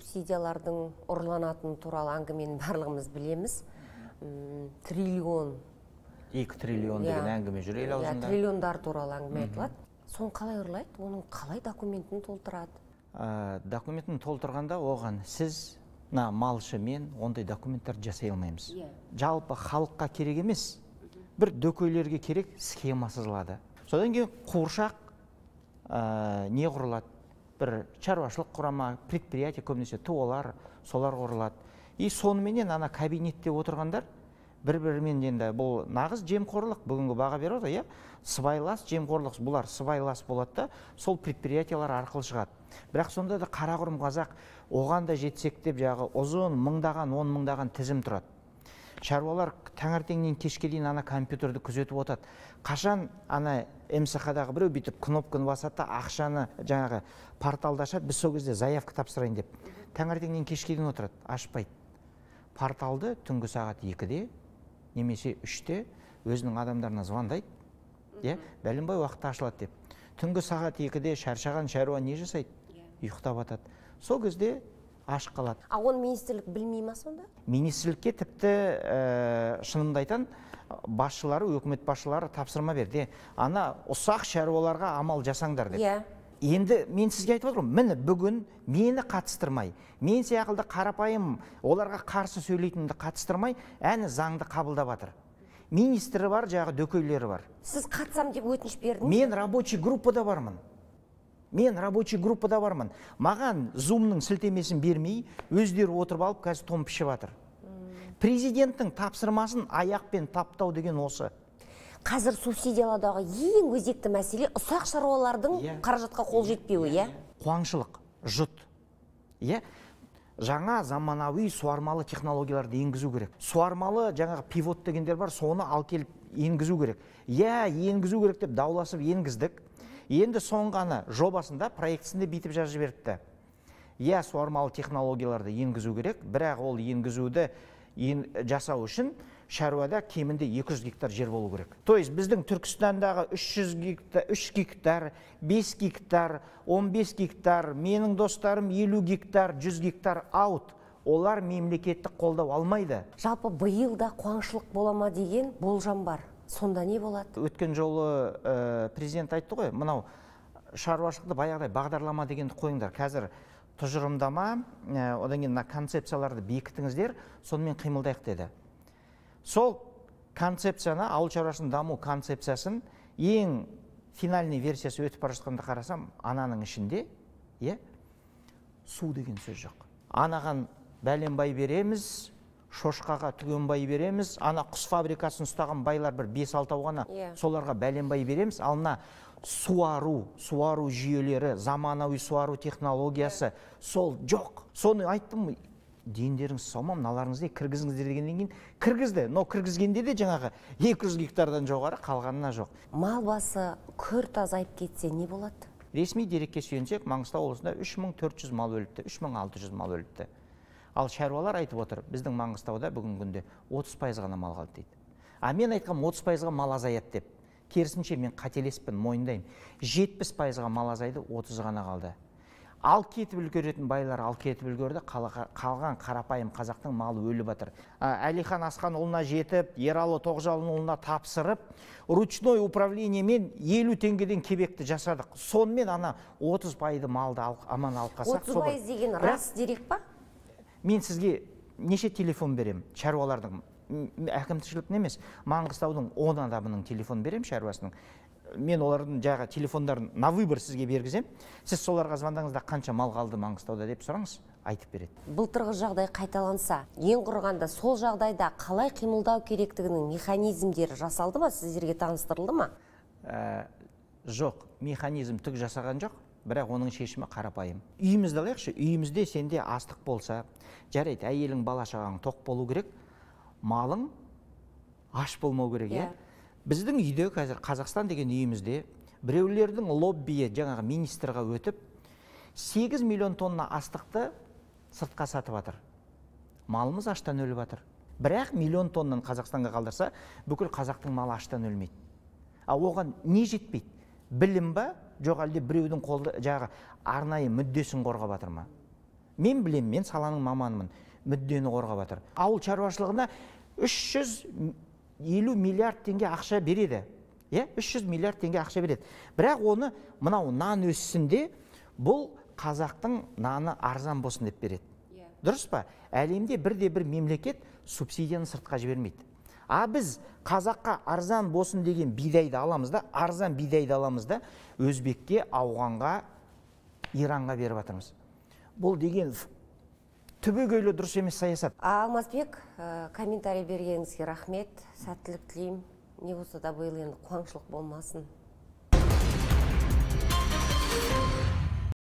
Субсидиялардың ұрланатыны туралы әңгімені барлығымыз білеміз. Триллион. 2 триллион деген әңгіме жүр ел аузында. Триллиондар туралы әңгіме айтылады. Соны қалай ұрлайды? Оның қалай документін толтырады? Документін толтырғанда оған сіз, мына малшы мен ондай документтер жасай алмаймыз. Жалпы халыққа керек емес, бір дөкейлерге керек схема сызылады. Содан кейін қуыршақ не құрылады? Бір шаруашылық құрама, предприятие, көбінесе ТО-лар, солар құрылады. И соныменен ана кабинетте отырғандар бір-бірімен, енді бұл нағыз жемқорлық, бүгінгі баға беріп отыр, иә? Сыбайлас жемқорлық, бұлар сыбайлас болады да, сол предприятиялар арқылы шығады. Бірақ сонда да қарақұрым қазақ оған да жетсек деп жағы ұзын мыңдаған, он мыңдаған тізім тұрады. Шаруалар таңертеңнен кешке дейін ана компьютерді күзетіп отырады. Қашан ана МСХ-дағы біреу бүйтіп кнопканы басады да ақшаны жаңағы порталды ашады, біз сол кезде заявка тапсырайын деп. Таңертеңнен кешке дейін отырады, ашпайды. Порталды түнгі сағат 2-де немесе 3-те өзінің адамдарына звондайды, иә, бәленбай уақытта ашылады деп. Түнгі сағат 2-де шаршаған шаруа не жасайды? Ұйықтап атады. Сол кезде ашық қалады. А оны министрлік білмей ма сонда? Министрлікке тіпті, шынымды айтан, басшылары, өкімет басшылары тапсырма берді. Ана ұсақ шаруаларға амал жасаңдар деп. Енді мен сізге айтып отырмын, міне бүгін мені қатыстырмай, мен сияқты қарапайым оларға қарсы сөйлейтінімді қатыстырмай, әні заңды қабылдап жатыр. Министрі бар, жағы дөкейлері бар. Сіз қатысам деп өтініш бердіңіз? Мен рабочий группада бармын. Мен рабочий группада бармын. Маған Zoom-ның сілтемесін бермей, өздері отырып алып қазір том пішіп жатыр. Президенттің тапсырмасын аяқпен таптау деген осы. Қазір субсидиялаудағы ең өзекті мәселе ұсақ шаруалардың қаражатқа қол жетпеуі, иә? Қуаңшылық, жұт. Иә? Жаңа заманауи суармалы технологияларды енгізу керек. Суармалы жаңағы пивот дегендер бар, соны ал келіп енгізу керек. Иә, енгізу керек деп дауласып енгіздік. Енді соңғы ана жобасында, проектісінде бүйтіп жазып жіберіпті. Иә, суармалы технологияларды енгізу керек, бірақ ол енгізуді жасау үшін шаруада кемінде 200 гектар жер болу керек. То есть біздің Түркістандағы 300 гектар, 3 гектар, 5 гектар, 15 гектар, менің достарым 50 гектар, 100 гектар аут. Олар мемлекеттік қолдау алмайды. Жалпы биыл да қуаңшылық бола ма деген болжам бар. Сонда не болады? Өткен жолы президент айтты ғой, мынау шаруашылықты баяғыдай бағдарлама дегенді қойыңдар. Қазір тұжырымдама, одан кейін мына концепцияларды бекітіңіздер, сонымен қимылдайық деді. Сол концепцияны, ауыл шаруашылығының даму концепциясын ең финальный версиясы өтіп бара жатқанда қарасам, ананың ішінде, иә, су деген сөз жоқ. Анаған бәленбай береміз, шошқаға түгенбай береміз, ана құс фабрикасын ұстаған байлар бір 5-6 ғана, соларға бәленбай береміз, ал мына суару жүйелері, заманауи суару технологиясы, сол жоқ. Соны айттым, дендеріңіз сау ма, мыналарыңызды кіргізіңіздер дегеннен кейін кіргізді. Но кіргізгенде де жаңағы 200 гектардан жоғары қалғанына жоқ. Мал басы күрт азайып кетсе не болады? Ресми дерекке сүйенсек, Маңғыстау облысында 3400 мал өліпті, 3600 мал өліпті. Ал шаруалар айтып отыр, біздің Маңғыстауда бүгінгі күнде 30% ғана мал қалды дейді. А мен айтқам 30%-ға мал азаяды деп. Керісінше мен қателеспін, мойындаймын. 70%-ға мал азайды, 30 ғана қалды. Ал кетіп үлгеретін байлар ал кетіп үлгерді, қалған қарапайым қазақтың малы өліп жатыр. Әлихан Асханұлына жетіп, Ералы Тоғжанұлына тапсырып, ручной управлениемен 50 теңгеден кебекті жасадық. Сонымен ана 30% малды аман алып қалсақ. 30% деген рас дерек па? Мен сізге неше телефон берем шаруалардың, әкімшіліктің емес, Маңғыстаудың 10 адамының телефон берем шаруасының. Мен олардың жағы телефондарын на выбор сізге бергізем. Сіз соларға звондаңыз да қанша мал қалды Маңғыстауда деп сұраңыз, айтып береді. Былтырғы жағдай қайталанса, ең құрығанда сол жағдайда қалай қимылдау керектігінің механизмдері жасалды ма, сіздерге таныстырылды ма? Жоқ, механизм түк жасаған жоқ, бірақ оның шешімі қарапайым. Үйімізді алайықшы, үйімізде сенде астық болса, жарайды, әйелің, бала шағаң тоқ болу керек, малың аш болмау керек, иә? Біздің үйде қазір Қазақстан деген үйімізде біреулердің лоббиі жаңағы министрға өтіп 8 миллион тонна астықты сыртқа сатып жатыр. Малымыз аштан өліп жатыр. Бірақ миллион тоннаны Қазақстанға қалдырса, бүкіл қазақтың малы аштан өлмейді. А оған не жетпейді? Білім ба? Жоқ әлде біреудің қолды жаңағы арнайы мүддесін қорғап жатыр ма? Мен білем, мен саланың маманымын, мүддені қорғап жатыр. Ауыл шаруашылығына 350 миллиард теңге ақша береді. Иә, 300 миллиард теңге ақша береді. Бірақ оны мынау нан өссін де, бұл қазақтың наны арзан болсын деп береді. Дұрыс па? Әлемде бірде бір мемлекет субсидияны сыртқа жібермейді. А біз қазаққа арзан болсын деген бидайды аламыз да, арзан бидайды аламыз да, өзбекке, ауғанға, Иранға беріп жатырмыз. Бұл деген түбегейлі дұрыс емес саясат. Алмасбек, комментарий бергеніңізге рахмет, сәттілік тілеймін. Не болса да биыл енді қуаңшылық болмасын.